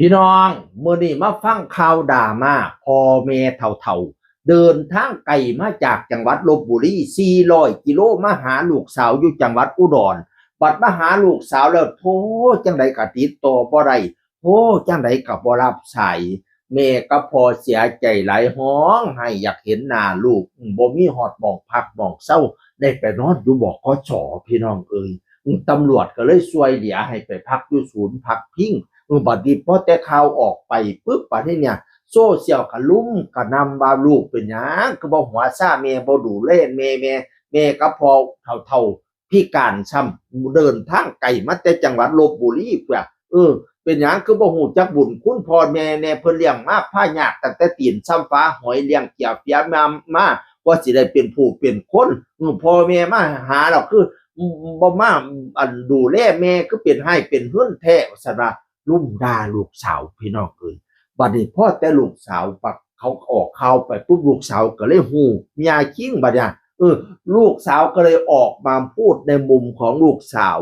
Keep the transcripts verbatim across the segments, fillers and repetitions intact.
พี่น้อง มื้อนี้มาฟังข่าวดราม่า พ่อแม่เฒ่าๆ เดินทางไกลมาจากจังหวัดลพบุรี สี่ร้อยกิโล มาหาลูกสาวอยู่จังหวัดอุดร บัดมาหาลูกสาวแล้ว โทรจั่งใดก็ติดต่อบ่ได้ โทรจั่งใดก็บ่รับสาย แม่กับพ่อเสียใจหลาย ฮ้องไห้ อยากเห็นหน้าลูก บ่มีฮอดหม่องพักหม่องเซา ได้ไปนอนอยู่ บขส พี่น้องเอ๋ย ตำรวจก็เลยซ่วยเหลือให้ไปพักอยู่ศูนย์พักพิง เออ บัดนี้พอแต่ข่าวออกไปปึ๊บ บัดนี้เนี่ย โซเชียลกะลุ่มกะหน่ำว่า ลูกเป็นหยังคือบ่หัวซา แม่บ่ดูแลแม่ แม่ แม่กับพ่อเฒ่าๆ พิการซ้ำ เดินทางไกลมาแต่จังหวัดลพบุรีพุ้น เออ เป็นหยังคือบ่ฮู้จักบุญคุณพ่อแม่แน่ เพิ่นเลี้ยงมาพายากตั้งแต่ตีนส่ำฝาหอย เลี้ยงเกียเปียมา มา กว่าสิได้เป็นผู้เป็นคน เออ พ่อแม่มาหาแล้วคือ อืม บ่มา อัน ดูแลแม่ คือเป็นไฮ่เป็นเฮือนแท้ ว่าซั่นว่า ลุ่มด่าลูกสาว พี่น้องเอ๋ย บัดนี้พอแต่ลูกสาว ปัก เขาออกข่าวไปปุ๊บ ลูกสาวก็เลยฮู้ เมียคิงบัดเนี่ย เออ ลูกสาวก็เลยออกมาพูดในมุมของลูกสาว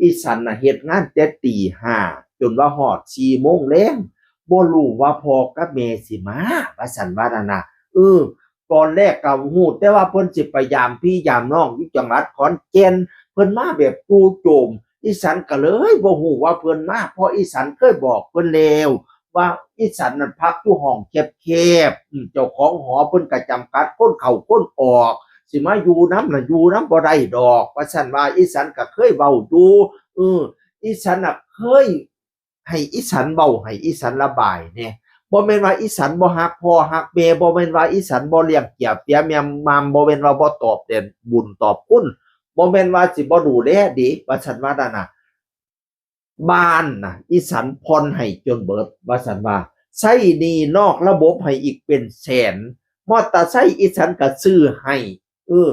อีฉันน่ะเฮ็ดงานแต่ตีห้า จนว่าฮอดสี่โมงแลง บ่รู้ว่าพ่อกับแม่สิมา ว่าซั่นว่านั่นน่ะ เออ ตอนแรกก็ฮู้แต่ว่าเพิ่นสิไปยามพี่ยามน้องอยู่จังหวัดขอนแก่น เพิ่นมาแบบจู่โจม อีฉันก็เลยบ่ฮู้ว่าเพิ่นมา เพราะอีฉันเคยบอกเพิ่นแล้ว ว่าอีฉันนั่นพักอยู่ห้องแคบๆ อืม เจ้าของหอเพิ่นก็จำกัดคนเข้าคนออก สิมาอยู่นำน่ะอยู่นำบ่ได้ดอก ว่าซั่นว่า อีฉันก็เคยเว้าอยู่ เออ อีฉันน่ะเคยให้อีฉันเว้า ให้อีฉันระบายแหน่ บ่แม่นว่าอีฉันบ่ฮักพ่อฮักแม่ บ่แม่นว่าอีฉันบ่เลี้ยงเกียเปียแม่มาม บ่แม่นว่าบ่ตอบแทนบุญตอบคุณ บ่แม่นว่าสิบ่ดูแลเด้ ว่าซั่นว่านั่นน่ะ บ้านน่ะ อีฉันผ่อนให้จนเบิด ว่าซั่นว่า ใช้หนี้นอกระบบให้อีกเป็นแสน มอเตอร์ไซค์อีฉันก็ซื้อให้ เออ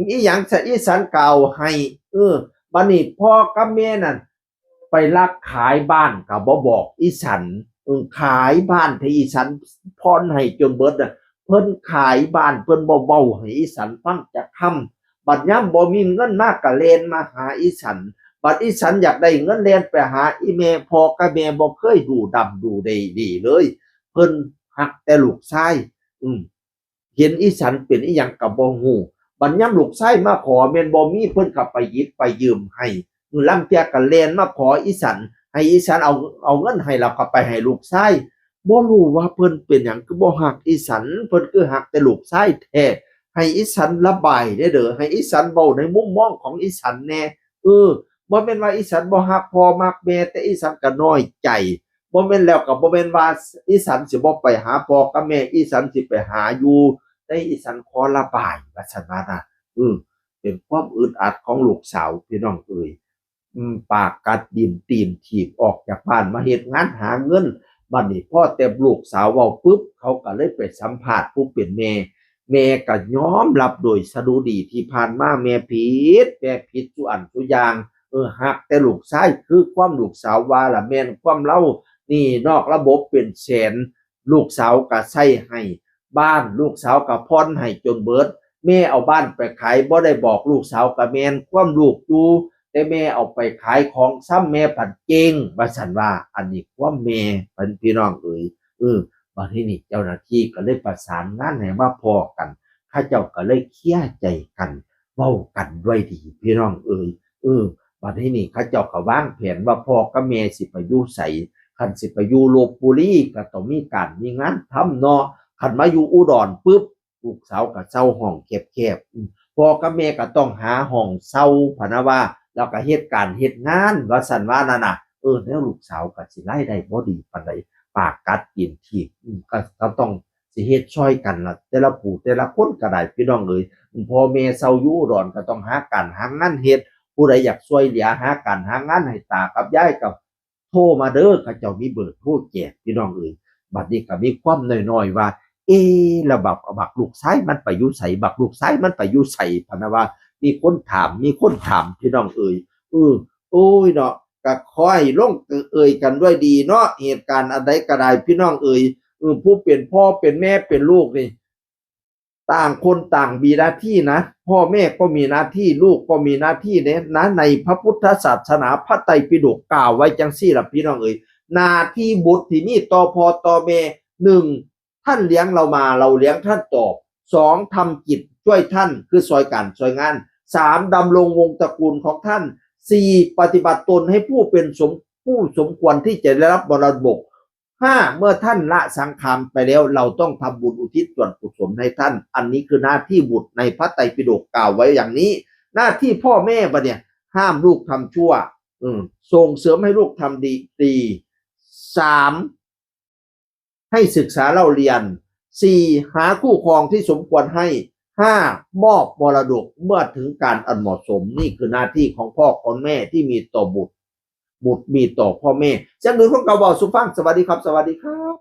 อีหยังซะอีฉันก็เอาให้ เออ บัดนี้พ่อกับแม่นั่น ไปลักขายบ้านก็บ่บอกอีฉัน เออ ขายบ้านที่อีฉันผ่อนให้จนเบิดน่ะ เพิ่นขายบ้าน เพิ่นบ่เว้าให้อีฉันฟังจักคำ บัดยามบ่มีเงินมาก็แล่นมาหาอีฉัน บัดอีฉันอยากได้เงินแล่นไปหาอีแม่ พ่อกับแม่บ่เคยดูดำดูดีเลย เพิ่นฮักแต่ลูกชาย อืม เห็นอีฉันเป็นอีหยังก็บ่ฮู้ บัดยามลูกชายมาขอแม่นบ่มี เพิ่นก็ไปหยิบไปยืมให้ ลางเทื่อก็แล่นมาขออีฉัน ให้อีฉันเอา เอาเงินให้ แล้วก็ไปให้ลูกชาย บ่รู้ว่าเพิ่นเป็นหยังคือบ่ฮักอีฉัน เพิ่นคือฮักแต่ลูกชายแท้ ให้อีฉันระบายแหน่เด้อ ให้อีฉันเว้าในมุมมองของอีฉันแหน่ เออ บ่แม่นว่าอีฉันบ่ฮักพ่อฮักแม่ แต่อีฉันก็น้อยใจ บ่แม่นแล้วก็บ่แม่นว่าอีฉันสิบ่ไปหาพ่อกับแม่ อีฉันสิไปหาอยู่ แต่อีฉันขอระบาย ว่าซั่นว่านะ เออ เป็นความอึดอัดของลูกสาว พี่น้องเอ๋ย อืม ปากกัดดินตีนถีบออกจากบ้านมาเฮ็ดงานหาเงิน บัดนี้พอแต่ลูกสาวเว้าปุ๊บ เขาก็เลยไปสัมภาษณ์ผู้เป็นแม่ แม่ก็ยอมรับโดยสะดุดีที่ผ่านมาแม่ผิด แม่ผิดซุอันซุอย่าง เออ ฮักแต่ลูกชาย คือความลูกสาวว่าล่ะ แม่นความเลา หนี้นอกระบบเป็นแสน ลูกสาวก็ใช้ให้ บ้านลูกสาวก็ผ่อนให้จนเบิด แม่เอาบ้านไปขาย บ่ได้บอกลูกสาวก็แม่นความลูกอยู่ แต่แม่เอาไปขายของซ้ำ แม่ผัดเจ๊ง ว่าซั่นว่า อันนี้ความแม่ พี่น้องเอ๋ย เออ บัดนี้นี่เจ้าหน้าที่ก็เลยประสานงานให้มาพ้อกัน เขาเจ้าก็เลยเคลียร์ใจกัน เว้ากันด้วยดี พี่น้องเอ๋ย เออ บัดนี้นี่เขาเจ้าก็วางแผนว่าพ่อกับแม่สิไปอยู่ไส คันสิไปอยู่ลพบุรีก็ต้องมีการมีงานทำเนาะ คันมาอยู่อุดรปุ๊บ ลูกสาวก็เช่าห้องแคบๆ อืม พ่อกับแม่ก็ต้องหาห้องเช่าพะนะว่า แล้วก็เฮ็ดการเฮ็ดงาน ว่าซั่นว่านั่นน่ะ เออ แล้วลูกสาวก็สิรายได้บ่ดีปานใด ปากกัดตีนถีบ อืม ก็ ก็ต้องสิเฮ็ดซ่อยกันล่ะ แต่ละผู้แต่ละคนก็ได้ พี่น้องเอ๋ย พ่อแม่เช่าอยู่อุดรก็ต้องหาการหางานเฮ็ด ผู้ใดอยากซ่วยเหลือหาการหางานให้ตากับยายก็โทรมาเด้อ เขาเจ้ามีเบอร์โทรแจก พี่น้องเอ๋ย บัดนี้ก็มีความน้อยๆว่า เอ๊ะ แล้วบัก บักลูกชายมันไปอยู่ไส บักลูกชายมันไปอยู่ไส พะนะว่า มีคนถาม มีคนถาม พี่น้องเอ๋ย เออ โอ้ยเนาะ ก็ขอให้ลงเอยกันด้วยดีเนาะ เหตุการณ์อันใดก็ได้ พี่น้องเอ๋ย เออ ผู้เป็นพ่อเป็นแม่เป็นลูกนี่ ต่างคนต่างมีหน้าที่นะ พ่อแม่ก็มีหน้าที่ ลูกก็มีหน้าที่เนี่ยนะ ในพระพุทธศาสนา พระไตรปิฎกกล่าวไว้จังซี่ล่ะ พี่น้องเอ๋ย หน้าที่บุตรที่มีต่อพ่อต่อแม่ หนึ่ง ท่านเลี้ยงเรามา เราเลี้ยงท่านตอบ สอง ทำกิจช่วยท่าน คือซอยการซอยงาน สาม ดำรงวงศ์ตระกูลของท่าน สี่ ปฏิบัติตนให้ผู้เป็นสม ผู้สมควรที่จะได้รับมรดก ห้า เมื่อท่านละสังขารไปแล้ว เราต้องทำบุญอุทิศส่วนกุศลให้ท่าน อันนี้คือหน้าที่บุตรในพระไตรปิฎกกล่าวไว้อย่างนี้ หน้าที่พ่อแม่บัดเนี่ย ห้ามลูกทำชั่ว อืม ส่งเสริมให้ลูกทำดี ดี สาม ให้ศึกษาเล่าเรียน สี่ หาคู่ครองที่สมควรให้ ห้า มอบมรดกเมื่อถึงการอันเหมาะสม นี่คือหน้าที่ของพ่อของแม่ที่มีต่อบุตร บุตรมีต่อพ่อแม่ เสียงหนึ่งของเก่าเว้าสู่ฟัง สวัสดีครับ สวัสดีครับ